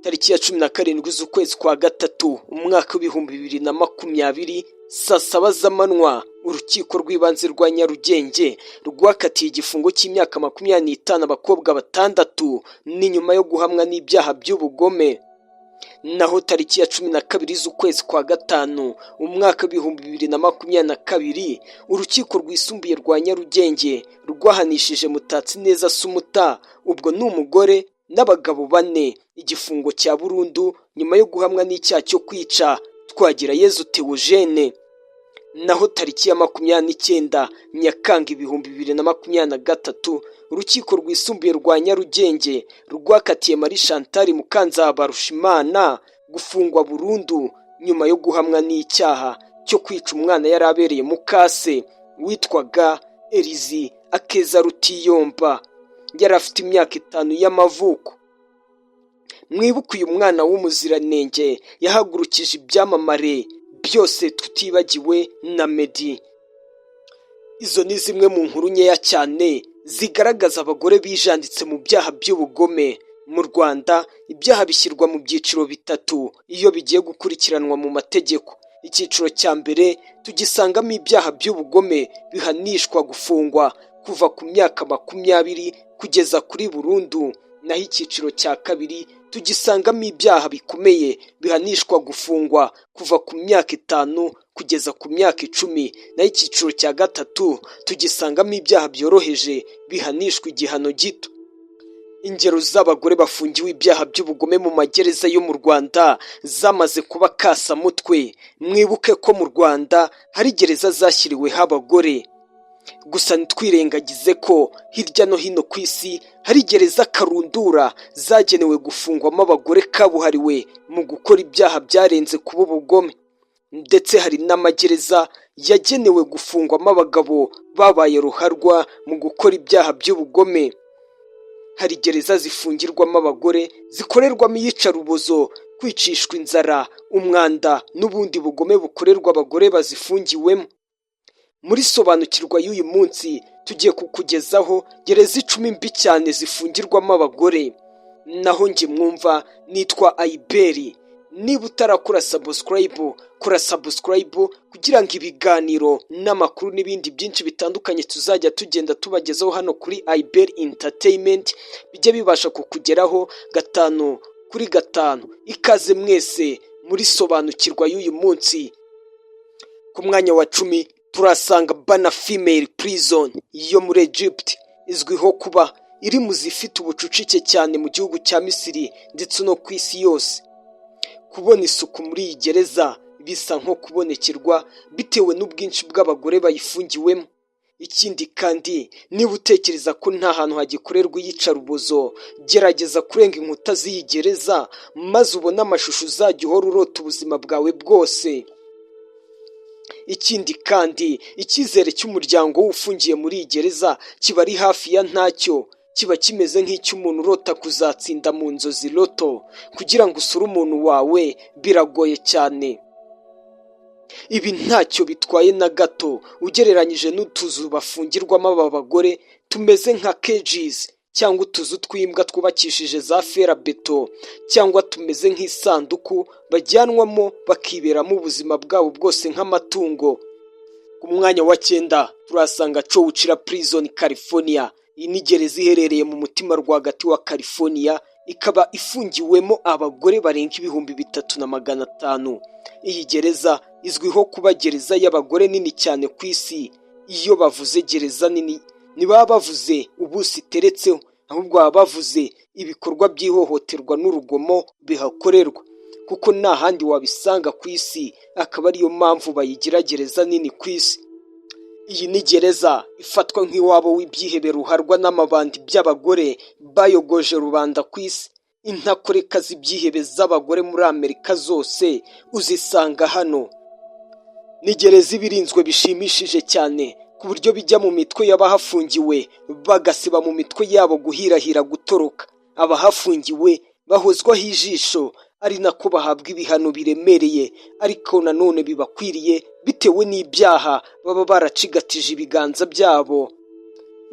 Tariki ya 17 z'ukwezi kwa gatatu, umwaka w'2020, saa 7 z'amanywa, Urukiko rw'Ibanze rwa Nyarugenge rwakatiye igifungo cy'imyaka 25 abakobwa batandatu, ni nyuma yo guhamwa n'ibyaha by'ubugome. Naho tariki ya 12 z'ukwezi kwa gatanu, umwaka w'2022, Urukiko Rwisumbuye rwa Nyarugenge rwahanishije Mutatsi Neza Sumuta, ubwo ni umugore, n'abagabo bane igifungo cya burundu nyuma yo guhamwa n'icyaha cyo kwica Twagirayezu Theogene. Naho tariki ya 29 Nyakanga 2023, Urukiko Rwisumbuye rwa Nyarugenge rwakatiye Marie Chantal Mukanzabarushimana gufungwa burundu nyuma yo guhamwa n'icyaha cyo kwica umwana yari abereye mukase witwaga Elizi Akeza Rutiyomba, yari afite imyaka 5 y'amavuko. Mwibuke uyu mwana w'umuziranenge yahagurukije ibyamamare byose, tutibagiwe na Meddy. Izo ni zimwe mu nkuru nkeya cyane zigaragaza abagore bijanditse mu byaha by'ubugome. Mu Rwanda ibyaha bishyirwa mu byiciro bitatu iyo bigiye gukurikiranwa mu mategeko. Icyiciro cya mbere tugisangamo ibyaha by'ubugome bihanishwa gufungwa kuva ku myaka 20 kugeza kuri burundu. Naho icyiciro cya kabiri tugisangamo ibyaha bikomeye bihanishwa gufungwa kuva ku myaka 5 kugeza ku myaka 10. Naho icyiciro cya gatatu tugisangamo ibyaha byoroheje bihanishwa igihano gito. Ingero z'abagore bafungiwe ibyaha by'ubugome mu magereza yo mu Rwanda zamaze kuba kasamutwe. Mwibuke ko mu Rwanda hari gereza zashyiriweho abagore gusa. Ntitwirengagize ko hirya no hino ku isi hari gereza karundura zagenewe gufungwamo abagore kabuhariwe mu gukora ibyaha byarenze kuba ubugome, ndetse hari n'amagereza yagenewe gufungwamo abagabo babaye ruharwa mu gukora ibyaha by'ubugome. Hari gereza zifungirwamo abagore zikorerwamo iyicarubozo, kwicishwa inzara, umwanda n'ubundi bugome bukorerwa abagore bazifungiwemo. Muri Sobanukirwa y'uyu munsi tugiye kukugezaho gereza 10 mbi cyane zifungirwamo abagore. Naho njye mwumva nitwa Ayiberi. Niba utarakora subscribe, kora subscribe kugira ngo ibiganiro n'amakuru n'ibindi byinshi bitandukanye tuzajya tugenda tubagezaho hano kuri Ayiberi Entertainment bijye bibasha kukugeraho gatanu kuri gatanu. Ikaze mwese muri Sobanukirwa y'uyu munsi. Ku mwanya wa 10 turasanga Bana Female Prison yo muri Egypt, izwiho kuba iri mu zifite ubucucike cyane mu gihugu cya Misiri ndetse no ku isi yose. Kubona isuku muri iyi gereza bisa nko kubonekerwa bitewe n'ubwinshi bw'abagore bayifungiwemo. Ikindi kandi, niba utekereza ko nta hantu hagikorerwa iyicarubozo, gerageza kurenga inkuta z'iyi gereza maze ubone amashusho uzajya uhora urota ubuzima bwawe bwose. Ikindi kandi, icyizere cy'umuryango w'ufungiye muri iyi gereza kiba ari hafi ya ntacyo, kiba kimeze nk'icy'umuntu urota kuzatsinda mu nzozi loto. Kugira ngo usure umuntu wawe biragoye cyane. Ibi ntacyo bitwaye na gato ugereranyije n'utuzu bafungirwamo aba bagore tumeze nka cages cyangwa utuzu tw'imbwa twubakishije za ferabeto, cyangwa tumeze nk'isanduku bajyanwamo bakiberamo ubuzima bwabo bwose nk'amatungo. Ku mwanya wa 9 turahasanga Chowchilla Prison, California. Iyi ni gereza iherereye mu mutima rwagati wa California, ikaba ifungiwemo abagore barenga 3500. Iyi gereza izwiho kuba gereza y'abagore nini cyane ku isi. Iyo bavuze gereza nini ntibaba bavuze ubuso iteretseho, ahubwo baba bavuze ibikorwa by'ihohoterwa n'urugomo bihakorerwa, kuko nta handi wabisanga ku isi, akaba ariyo mpamvu bayigira gereza nini ku isi. Iyi ni gereza ifatwa nk'iwabo w'ibyihebe ruharwa n'amabandi by'abagore bayogoje rubanda ku isi. Intakoreka z'ibyihebe z'abagore muri Amerika zose uzisanga hano. Ni gereza iba irinzwe bishimishije cyane, ku buryo bijya mu mitwe y'abahafungiwe bagasiba mu mitwe yabo guhirahira gutoroka. Abahafungiwe bahozwaho ijisho, ari nako bahabwa ibihano biremereye ariko nanone bibakwiriye bitewe n'ibyaha baba baracigatije ibiganza byabo.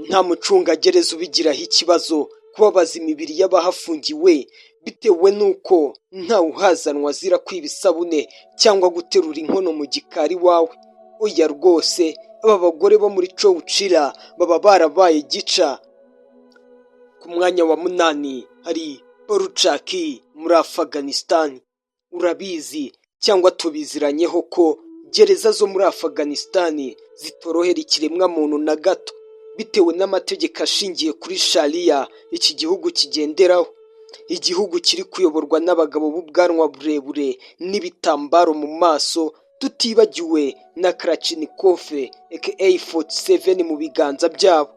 Nta mucungagereza ubigiraho ikibazo, kubabaza imibiri y'abahafungiwe, bitewe n'uko ntawuhazanwa azira kwiba isabune cyangwa guterura inkono mu gikari iwawe. Oya rwose, aba bagore bo muri Chowchilla baba barabaye gica. Ku mwanya wa 8 hari Poruchak muri Afghanistan. Urabizi cyangwa tubiziranyeho ko gereza zo muri Afghanistan zitorohera ikiremwamuntu na gato, bitewe n'amategeko ashingiye kuri Sharia iki gihugu kigenderaho. Igihugu kiri kuyoborwa n'abagabo b'ubwanwa burebure n'ibitambaro mu maso, tutibagiwe na Kalashnikov AK-47 mu biganza byabo.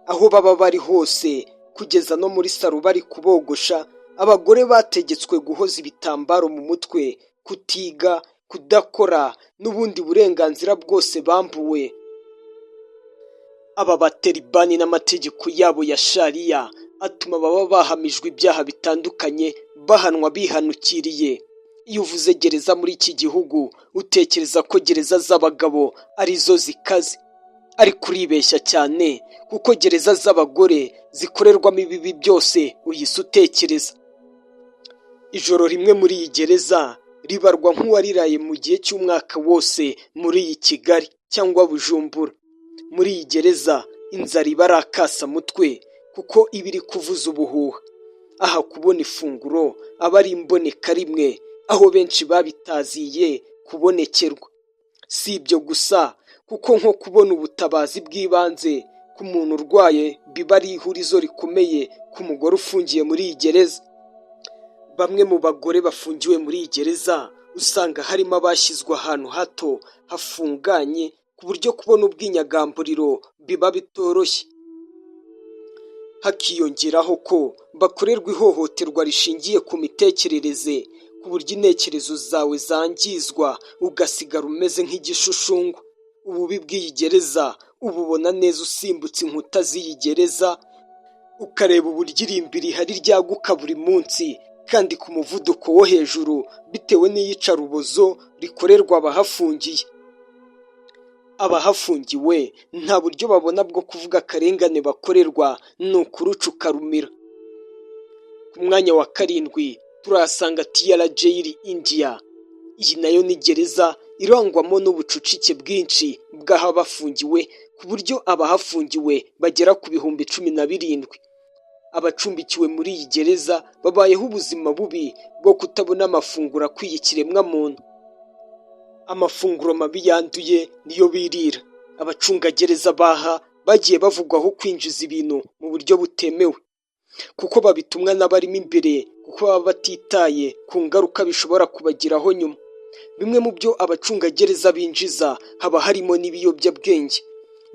Aho baba bari hose, kugeza no muri salon bari kubogosha, abagore bategetswe guhoza ibitambaro mu mutwe, kutiga, kudakora n'ubundi burenganzira bwose bambuwe. Aba Batalibani n'amategeko yabo ya Sharia atuma baba bahamijwe ibyaha bitandukanye bahanwa bihanukiriye. Iyo uvuze gereza muri iki gihugu, utekereza ko gereza z'abagabo arizo zikaze, ariko uribeshya cyane, kuko gereza z'abagore zikorerwamo ibibi byose uhise utekereza. Ijoro rimwe muri iyi gereza ribarwa nk'uwariraye mu gihe cy'umwaka wose muri iyi Kigali cyangwa Bujumbura. Muri iyi gereza inzara iba ari akasamutwe, kuko iba iri kuvuza ubuhuha. Aha kubona ifunguro aba ari imboneka rimwe, aho benshi babitaziye kubonekerwa. Si ibyo gusa, kuko nko kubona ubutabazi bw'ibanze ku muntu urwaye biba ari ihurizo rikomeye ku mugore ufungiye muri iyi gereza. Bamwe mu bagore bafungiwe muri iyi gereza usanga harimo abashyizwe ahantu hato hafunganye, ku buryo kubona ubwinyagamburiro biba bitoroshye. Hakiyongeraho ko bakorerwa ihohoterwa rishingiye ku mitekerereze, ku buryo intekerezo zawe zangizwa ugasigara umeze nk'igishushanyo. Ububi bw'iyi gereza ububona neza usimbutse inkuta z'iyi gereza, ukareba uburyo irimbi rihari ryaguka buri munsi kandi ku muvuduko wo hejuru, bitewe n'iyicarubozo rikorerwa abahafungiye. Abahafungiwe nta buryo babona bwo kuvuga akarengane bakorerwa, ni ukuruca ukarumira. Ku mwanya wa 7 turahasanga Tihar Jail, India. Iyi nayo ni gereza irangwamo n'ubucucike bwinshi bw'abafungiwe, ku buryo abahafungiwe bagera ku 17,000. Abacumbikiwe muri iyi gereza babayeho ubuzima bubi bwo kutabona amafunguro akwiye ikiremwamuntu. Amafunguro mabi yanduye niyo birira. Abacungagereza baha bagiye bavugwaho kwinjiza ibintu mu buryo butemewe, kuko babitumwa n'abarimo imbere, kuko baba batitaye ku ngaruka bishobora kubageraho nyuma. Bimwe mu byo abacungagereza binjiza haba harimo n'ibiyobyabwenge,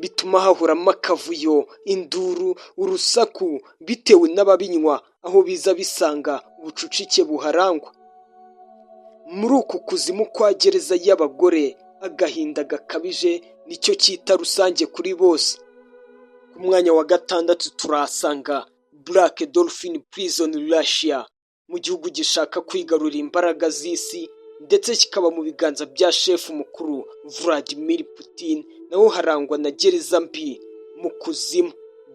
bituma hahoramo akavuyo, induru, urusaku, bitewe n'ababinywa, aho biza bisanga ubucucike buharangwa. Muri uku kuzimu kwa gereza y'abagore, agahinda gakabije nicyo cyita rusange kuri bose. Ku mwanya wa 6 turahasanga Black Dolphin Prison, Russia. Mu gihugu gishaka kwigarurira imbaraga z'isi, ndetse kikaba mu biganza bya shefu mukuru Vladimir Putin, naho harangwa na gereza mbi mu kuzimu.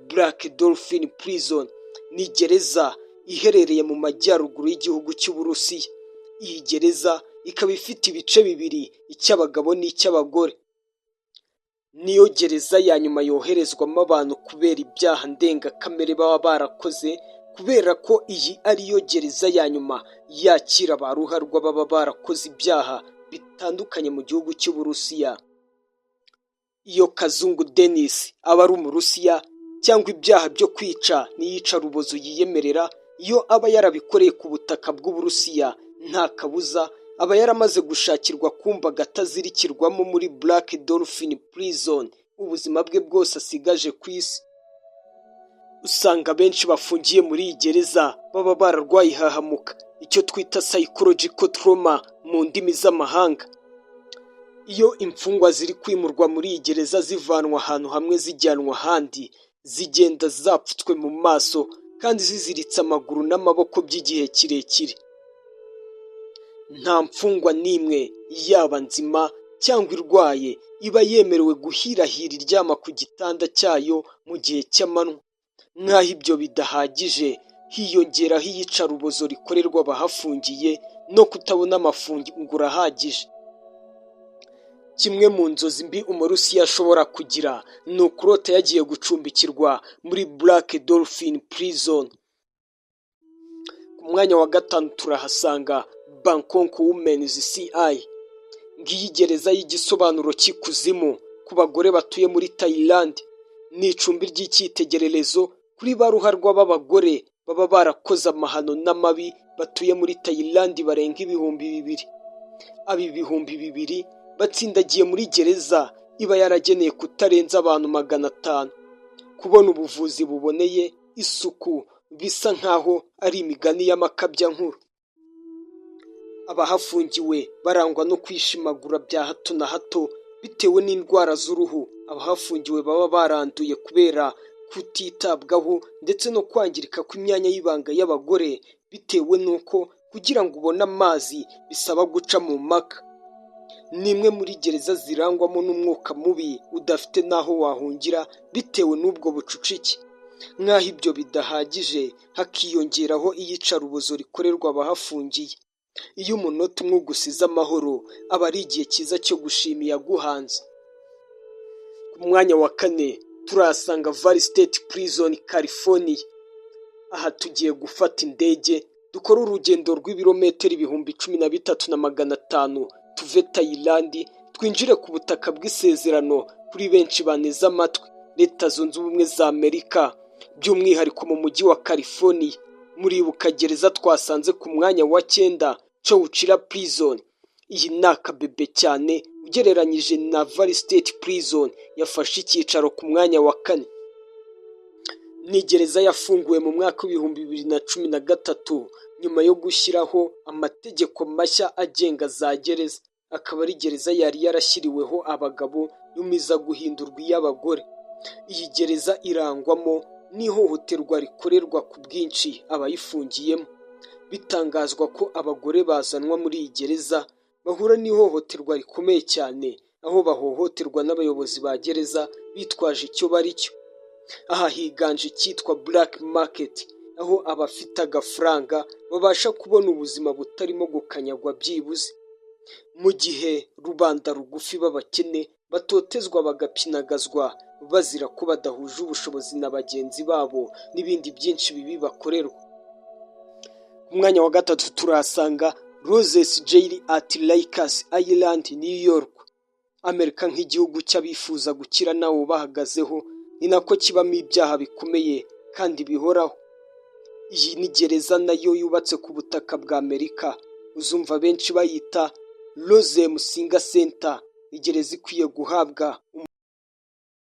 Black Dolphin Prison ni gereza iherereye mu majyaruguru y'igihugu cy'Uburusiya. Iyi gereza ikaba ifite ibice bibiri, icy'abagabo n'icy'abagore. Niyo gereza ya nyuma yoherezwamo abantu kubera ibyaha ndengakamere baba barakoze, kubera ko iyi ariyo gereza ya nyuma yakira ba ruharwa baba barakoze ibyaha bitandukanye mu gihugu cy'Uburusiya. Iyo Kazungu Denis aba ari Umurusiya, cyangwa ibyaha byo kwica n'iyicarubozo yiyemerera, iyo aba yarabikoreye ku butaka bw'Uburusiya, nta kabuza aba yaramaze gushakirwa kumba gatazirikirwamo muri Black Dolphin Prison ubuzima bwe bwose asigaje ku isi. Usanga abenshi bafungiye muri iyi gereza baba bararwaye ihahamuka, icyo twita psychological trauma mu ndimi z'amahanga. Iyo imfungwa ziri kwimurwa muri iyi gereza, zivanwa ahantu hamwe zijyanwa ahandi, zigenda zapfutswe mu maso kandi ziziritse amaguru n'amaboko by'igihe kirekire. Nta mfungwa n'imwe, yaba nzima cyangwa irwaye, iba yemerewe guhirahira iryama ku gitanda cyayo mu gihe cy'amanywa. Nk'aho ibyo bidahagije, hiyongeraho iyicarubozo rikorerwa abahafungiye no kutabona amafunguro ahagije. Kimwe mu nzozi mbi Umurusiya ashobora kugira ni ukurota yagiye gucumbikirwa muri Black Dolphin Prison. Ku mwanya wa gatanu turahasanga Bangkok Women's CI. Ngiyi gereza y'igisobanuro cy'ikuzimu ku bagore batuye muri Thailand. Ni icumbi ry'icyitegererezo kuri ba ruharwa b'abagore baba barakoze amahano n'amabi batuye muri Thailand barenga 2000. Aba 2000 batsindagiye muri gereza iba yarageneye kutarenza abantu 500. Kubona ubuvuzi buboneye, isuku, bisa nkaho ari imigani y'amakabyankuru. Abahafungiwe barangwa no kwishimagura bya hato na hato bitewe n'indwara z'uruhu abahafungiwe baba baranduye kubera kutitabwaho, ndetse no kwangirika kw'imyanya y'ibanga y'abagore bitewe n'uko kugira ngo ubone amazi bisaba guca mu mpaka. Ni imwe muri gereza zirangwamo n'umwuka mubi udafite n'aho wahungira bitewe n'ubwo bucucike. Nk'aho ibyo bidahagije, hakiyongeraho iyicarubozo rikorerwa abahafungiye. Iyo umunota umwe ugusize amahoro, aba ari igihe cyiza cyo gushima iyaguhanze. Ku mwanya wa kane turahasanga Valley State Prison, California. Aha tugiye gufata indege dukore urugendo rw'ibirometero 13,500, tuve Thailand twinjire ku butaka bw'isezerano kuri benshi baneze amatwi, Leta Zunze Ubumwe za Amerika, by'umwihariko mu mujyi wa California. Muribuka gereza twasanze ku mwanya wa cyenda, Chowchilla Prison? Iyi ni akabebe cyane ugereranyije na Valley State Prison yafashe icyicaro ku mwanya wa kane. Ni gereza yafunguwe mu mwaka w'2013 nyuma yo gushyiraho amategeko mashya agenga za gereza, akaba ari gereza yari yarashyiriweho abagabo, nyuma iza guhindurwa iy'abagore. Iyi gereza irangwamo n'ihohoterwa rikorerwa ku bwinshi abayifungiyemo. Bitangazwa ko abagore bazanwa muri iyi gereza bahura n'ihohoterwa rikomeye cyane, aho bahohoterwa n'abayobozi ba gereza bitwaje icyo bari cyo. Aha higanje icyitwa black market, aho abafite agafaranga babasha kubona ubuzima butarimo gukanyagwa byibuze, mu gihe rubanda rugufi b'abakene batotezwa, bagapyinagazwa bazira ko badahuje ubushobozi na bagenzi babo, n'ibindi byinshi bibi bakorerwa. Ku mwanya wa gatatu turahasanga Roses Jail at Rikers Island, New York. Amerika nk'igihugu cy'abifuza gukira nawe bahagazeho, ni nako kibamo ibyaha bikomeye kandi bihoraho. Iyi ni gereza nayo yubatse ku butaka bwa Amerika, uzumva benshi bayita Rose Musinga Center. Ni gereza ikwiye guhabwa